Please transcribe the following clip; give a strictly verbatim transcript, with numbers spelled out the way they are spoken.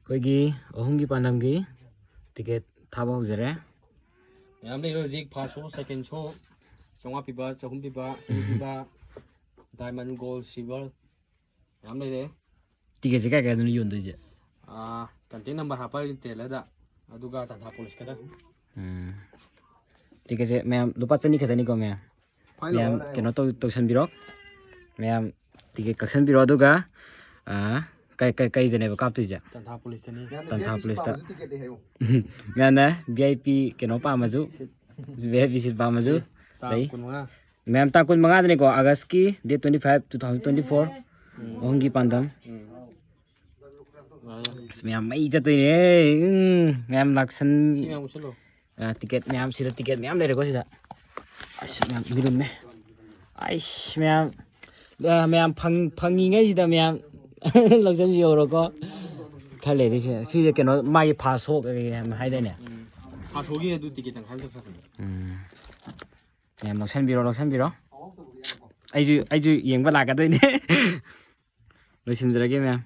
ꯑꯩꯈꯣꯏꯒꯤ ꯑꯍꯨꯝꯒꯤ ꯄꯥꯟꯗꯝꯒꯤ ꯇꯤꯀꯦꯠ ꯊꯥꯕ ꯍꯧꯖꯔꯦ꯫ ꯃꯌꯥꯝ ꯂꯩꯔꯦ ꯍꯧꯖꯤꯛ꯫ ꯐꯥꯔꯁ ꯁꯣ, ꯁꯦꯀꯦꯟ ꯁꯣ, ꯆꯥꯝꯃꯉꯥ ꯄꯤꯕ, ꯆꯍꯨꯝ ꯄꯤꯕ, ꯆꯅꯤ ꯄꯤꯕ, ꯗꯥꯏꯃꯟ, ꯒꯣꯜ, ꯁꯤꯜꯚꯔ ꯃꯌꯥꯝ ꯂꯩꯔꯦ꯫ ꯇꯤꯀꯦꯠꯁꯦ ꯀꯥꯏ ꯀꯥꯏꯗꯅꯣ ꯌꯣꯟꯗꯣꯏꯁꯦ? ꯀꯟꯇꯦꯛ ꯅꯝꯕꯔ ꯍꯥꯞꯄ ꯔꯤꯇꯦꯂꯔꯗ, ꯑꯗꯨꯒ ꯇꯥꯟꯊꯥ ꯄꯨꯂꯤꯁꯀꯗ꯫ ꯎꯝ꯫ ꯇꯤꯀꯦꯠꯁꯦ ꯃꯌꯥꯝ ꯂꯨꯄꯥ ꯆꯅꯤ ꯈꯛꯇꯅꯤꯀꯣ ꯃꯌꯥꯝ꯫ ꯃꯌꯥꯝ ꯀꯩꯅꯣ ꯇꯧ ꯇꯧꯁꯟꯕꯤꯔꯣ꯫ ꯃꯌꯥꯝ ꯇꯤꯀꯦꯠ ꯀꯛꯁꯟꯕꯤꯔꯣ ꯑꯗꯨꯒ ꯑꯥ, ꯀꯩ ꯀꯩ ꯀꯩꯗꯅꯦꯕ ꯀꯥꯞꯇꯣꯏꯁꯦ? ꯇꯥꯟꯊꯥ ꯄꯨꯂꯤꯁꯇꯅꯤ꯫ ꯇꯥꯟꯊꯥ ꯄꯨꯂꯤꯁꯇ꯫ ꯃꯌꯥꯝꯅ ꯚꯤ ꯑꯥꯏ ꯄꯤ ꯀꯩꯅꯣ ꯄꯥꯝꯃꯁꯨ, ꯚꯤ ꯑꯥꯏ ꯄꯤ ꯁꯤꯠ ꯄꯥꯝꯃꯁꯨ ꯇꯥꯡ ꯂꯩ꯫ ꯀꯨꯟꯃꯉꯥ꯫ ꯃꯌꯥꯝ ꯇꯥꯡ ꯀꯨꯟꯃꯉꯥꯗꯅꯤꯀꯣ, ꯑꯥꯒꯁꯀꯤ date twenty five, two thousand twenty four꯫ ꯑꯍꯨꯝꯒꯤ ꯄꯥꯟꯗꯝ꯫ ꯎꯝ꯫ ꯑꯁ, ꯃꯌꯥꯝ ꯃꯩ ꯆꯠꯇꯣꯏꯅꯦ꯫ ꯎꯝ, ꯃꯌꯥꯝ ꯂꯥꯛꯁꯟ ꯁꯤ ꯃꯌꯥꯝ ꯎꯠꯁꯜꯂꯣ꯫ ꯑ, ꯇꯤꯀꯦꯠ ꯃꯌꯥꯝ, ꯁꯤꯗ ꯇꯤꯀꯦꯠ ꯃꯌꯥꯝ ꯂꯩꯔꯦꯀꯣ ꯁꯤꯗ꯫ ꯑꯁ, ꯃꯌꯥꯝ ꯃꯤꯔꯨꯝꯃꯦ꯫ ꯑꯩꯁ, ꯃꯌꯥꯝ, ꯑ, ꯃꯌꯥꯝ ꯐꯪ-, ꯐꯪꯉꯤꯉꯩꯁꯤꯗ ꯃꯌꯥꯝ ꯂꯧꯁꯤꯟꯕꯤꯍꯧꯔꯣꯀꯣ꯫ ꯈꯔ ꯂꯩꯔꯤꯁꯦ ꯁꯤꯁꯦ ꯀꯩꯅꯣ ꯃꯥꯒꯤ ꯐꯥꯔꯁ ꯁꯣ ꯍꯥꯏꯗꯥꯏꯅꯦ? ꯎꯝ꯫ ꯐꯥꯔꯁ ꯁꯣꯒꯤ ꯑꯗꯨ ꯇꯤꯀꯦꯠ ꯇꯪꯈꯥꯏ ꯑꯃ ꯆꯠꯈ꯭ꯔꯕꯅꯦ꯫ ꯎꯝ꯫ ꯃꯌꯥꯝ ꯂꯧꯁꯟꯕꯤꯔꯣ, ꯂꯧꯁꯟꯕꯤꯔꯣ꯫ ꯑꯩꯁꯨ, ꯑꯩꯁꯨ ꯌꯦꯡꯕ ꯂꯥꯛꯀꯗꯣꯏꯅꯦ꯫ ꯂꯣꯏꯁꯤꯟꯖꯔꯒꯦ ꯃꯌꯥꯝ꯫